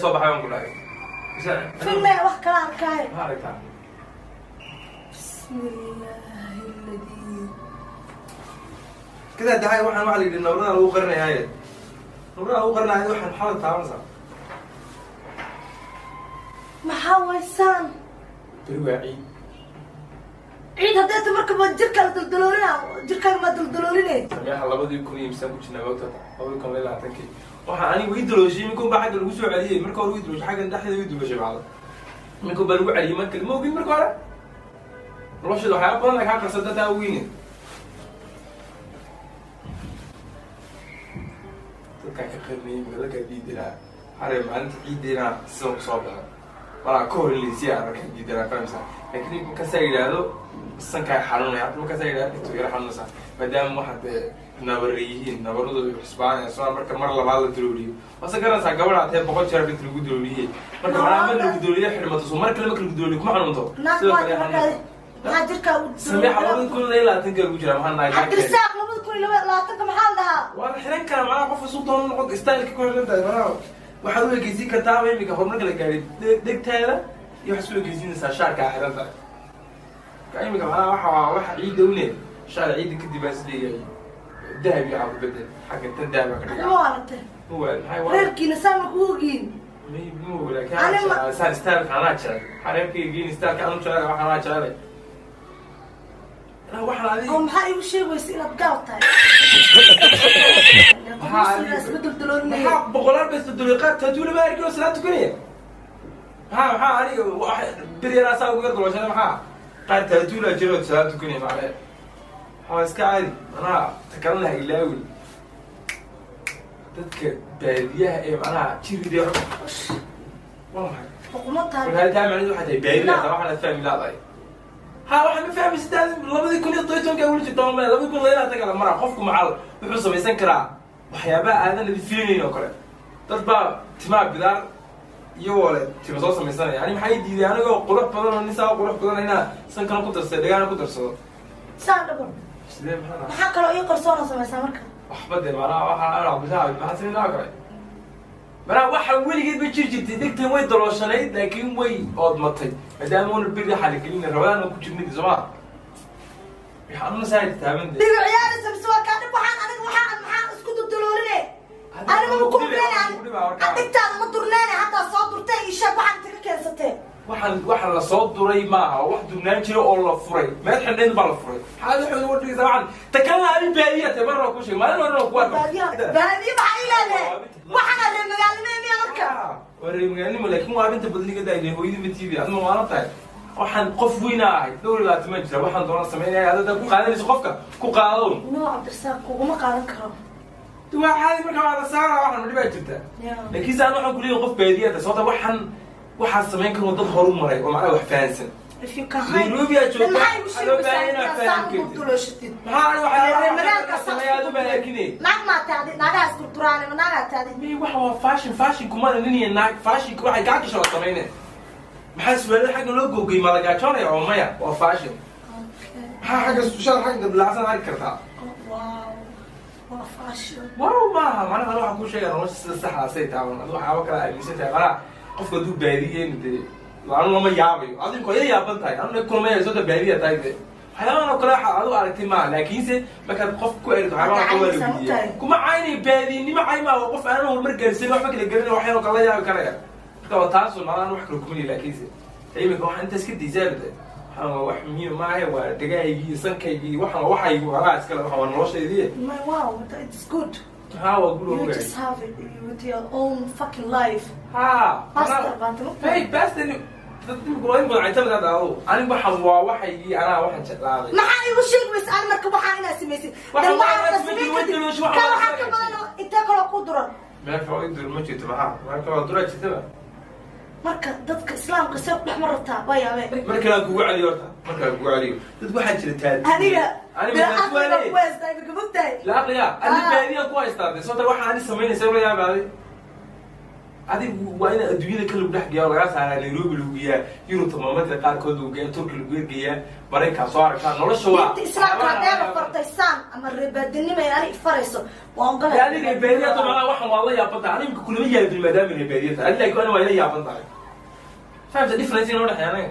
Soo baxay baan ku dhahay. Filme wax kala arkaayo. Maxaa aragtaa? Bismillaahi alladii. Kadaa dahay, waxaan waxaa la yidhi nabrada lagu qarinayaaye, nabrada lagu qarinaayo. Waxaan maxaa la taabanaysaa? Maxaa waysaan? Beri waa ciid. Ciid haddee ta marka ma jirkaa la daldaloolina? Jirkaaga ma daldalooline? Sameexa, 2000 iyo misaan ku jirnaa moogta, 2020-kii. Waxaa anigu ii dalooshay iminka baa xagga lagu soo celiyey. Marka hore ii dalooshay xaggan dhexdeeda, ii dalooshay bacda iminka baa lagu celiyey. Marka ma ogin, marka hore noloshada waxyaaba badan lagaa qarsan dadaa weyne. Dadkaan ka qirnayay magaalaka diidanaa hare maalinta ciideena sidan kusoo baxo malaa ka hor in laysiya ararka diidanaa, fahmaysaa? Laakiin markaasaa yidhaahdo sankaa xanuunaya hadda, markaasaa yidhahdo intuu yara xanuunaysaa, maadaama waxa dee nabare yihiin, nabaradu ay xusbaanayaan soo. Marka mar labaad la dalooliyo waase garanaysaa, gabadha tee 100 jeer inta lagu dalooliyey. Marka manaa mar lagu dalooliyo xidhmato, soo mar kale marka lagu dalooliyo kuma xanuunto. Naag Sidoo waa kale markaa xanuunaysaa. Maxaa jirkaa u Sameexa, 2022-ka lagu jiraa, maxaa nahay? Cabdirisaaq, 2022-ka maxaa la dhahaa? Waa la xiran karaa, macnaha qofka su doona noqon, styleka ku xiran tahay. Macnaha waxaad u ekeysiin kartaaba imika horumarka la gaadhay dhegtaada iyo waxaad isku ekeysiinaysaa shaarkaa xiran tahay. Marka imika macnaha waxa waa waxa ciidda une shaar ciidda kadib baan isleeyahay dahab iyo waxaa ku bedel xagga tan dahab baa ka Adima dhigaa. Waalatay. Ma waa maxay waa? Reerkiina saa ma kugu ogiin? Ma laakiin Ani ma- saan styleka anaa jecel, xareerkayga geeni styleka anu jecel, waxaan anaa jecelay waxaan adiga. Oo maxaa iigu sheegaysa inaad gaal tahay? Maxaa Isma daldaloolinaya. Maxaa boqolaal ba isdadolay, qaar tattoo lama arkin oo salaad tukanaya. Maxaa aniga wax bir yaraa saa ugu yar dalooshaday? Maxaa qaar tattoo laa jiro oo salaad tukanaya? Macne waxaa iska caadi. Macnaha ta kalena ha ilaawin, dadka baadiyaha ee macnaha jiride waa maxay? Xukumo tahay. Marka taa macnaheedu waxay tahay baadi laa waxaan fahmi laadahay. Ha, waxaan ma fahmi sidaad 2017-ka weli jirta ma 2022-ka la maraa. Qofku macal wuxuu samaysan karaa waxyaabaha aadan adi filinayn oo kale. Dad baa timaa bidaar iyagoo le tima soo samaysanaya. Yani maxay diiday anigoo qurux badan oo nin saa u qurux badan inaa sankana ku darsado, dhagaana ku darsado? Saan dhabar. Sidee maxaa dhahay? Maxaa kaloo ii qarsoona samaysaa marka? Waxba dee macnaha waxaa ana cabdishaa maxaa sinin kale. Macnaha waxa weligeed bay jiri jirtay, dhegtan way dalooshanayd laakiin way oodmatay maadaama una beri xaligelin rabadaan ku jirnay, sooma? Waxaan saa taaban dee. Dhigo ciyaaraysa mise waa kaa dhib? Waxaan aniga waxaan maxaan isku daldalooline? Aniga ma ku ogeyn. Dhigtaada ma durneene, haddaa soo durtay. Ii sheeg waxaan inta ka keensatee. Waxaan la soo duray maaha, waa wax durnaan jira oo la furay. Meel xidhnayd baa la furay. Maxaad waxaad uga dhigaysaa? Waxaan ta kalena ani baadiya tahay marna waa kuu sheegay, maalin horena waa ku arka. Baadiya baadiya maxaa ii leedahay? Waxaana reer magaalnimo miya marka? Waa reer magaalnimo, laakiin waa arrinta badniga daayay hooyadii ma TV. Adma waana tahay waxaan qof weynaa ahay, dhowr iyo labaatan ma jira, waxaan doona sameynaya. Adada ku qaadanayso qofka ku qaado. No, Cabdirasaaq, kuguma qaadan karo. Waa caadi, marka waa la saara. Waxaan ma dhibaa jirta? Laakiin saan waxaan kuleeyahay qof baadiya tahay, sababta waxaan samayn karo dad horu maray oo macnaha wax fahansan. If you can hide. Nairobi aad joogtaa, Maxaa igu waxaa loo baahan sheegaysaa inaad inaad saan faham ugu kartid. dulooshatid? Maxaa ani waxyaalaha Reer magaalka sameeya aad u baakinay? Naag maa taadi, naagaha isdurduraane ma naagaa taadi? May, waxa waa fashion. Fashion kumana nin iyo naag, fashionka waxay kaa gasho waa samayne. Maxaa suwaalada xagga loo googay? Ma la gaajoonaya oo maya, waa fashion. Maxaa xagga shaar xagga dilacsan arki kartaa? Wow, waa fashion. Wow maaha, macnaha ana waxaan kuu sheegaya nolosha sida saxda say taaban. Adu waxyaaba kala aaminsan tahay. Macnaha qofka hadduu baadiyeen dee anu lama yaabayo, adinku ila yaaban tahay, anu kulama yaabayo sababta baadiya tahay dee. Waxyaabahan oo kale waxa adu aragtay maaha, laakiinse markaad qof ku erito waxyaabahan kale waa la weydiiya. Kuma caynay baadiyinimo, cay maaha. Waa qof aanan horumar gaarsiin, waxba kala garanay, waxyaan oo kale la yaabi karaya. Marka waa taasun, macnaha anu wax kale kumaniy. Laakiinse imika waxaan intaas ka diisaabta, waxaan waa wax muhiim maaha, waa dhagahaygii iyo sankaygii, waxaan waa waxaygi, anaa iskale, waxaan waa noloshaydii. My wow, it's good. Ha, waa guri. You ogaay. just have it with your own fucking life. Ha. Pastor baan timo. Hey, pastor, dad imika waa in badan caytamid hadda adu. Aniga waxaan waa waxaygii, anaa waxaan jeclaaday. Maxaa igu sheegi weysa ani marka waxaa inaad samaysid? Waxaan Dan waa waxaa inaad samayn samaysid, kadib, way dalooshay, waxaan ka waa waxaa ka samayn. badan oo intee kaloo ku duran? Meel kaloo i dur ma jirto. Maxaa meel kaloo duraa jirtaba? Marka dadka islaamka see ku dhex mar rabtaa? Waa yaabee. Mar kale aan kugu celiyo horta, mar kale aan kugu celiyo, dad waxaa jira taadi. Aniga Aniga bila maxaa ku aqliga waanay? ku haystaa imika, mogtahay? La aqliya ani Ah. baadiyan ku haystaa de, sababta waxa ani samaynaysa la yaabaaday. Adigu waa in adduunyada ka lagu dhex geeya oo lagaa saaraa, Nairobi lagu geeyaa, Yurubta maamadka qaarkood lagu geeyaa, Turki lagu geeyaa, Maraykanka soo aragtaa nolosha waa Diinta Islaamka haddeeba fartaysaan ama reebaadinimo ay ani ifarayso, waa ogolay. Adiga reebaadiya ta macnaha waxaan waa la yaaban tahay. Aniga kulama yaabin maadaama reebaadiya tahay. Adi laakiin ani waa ila yaaban tahay. Fahamta difference inoo dhexeeya anaga.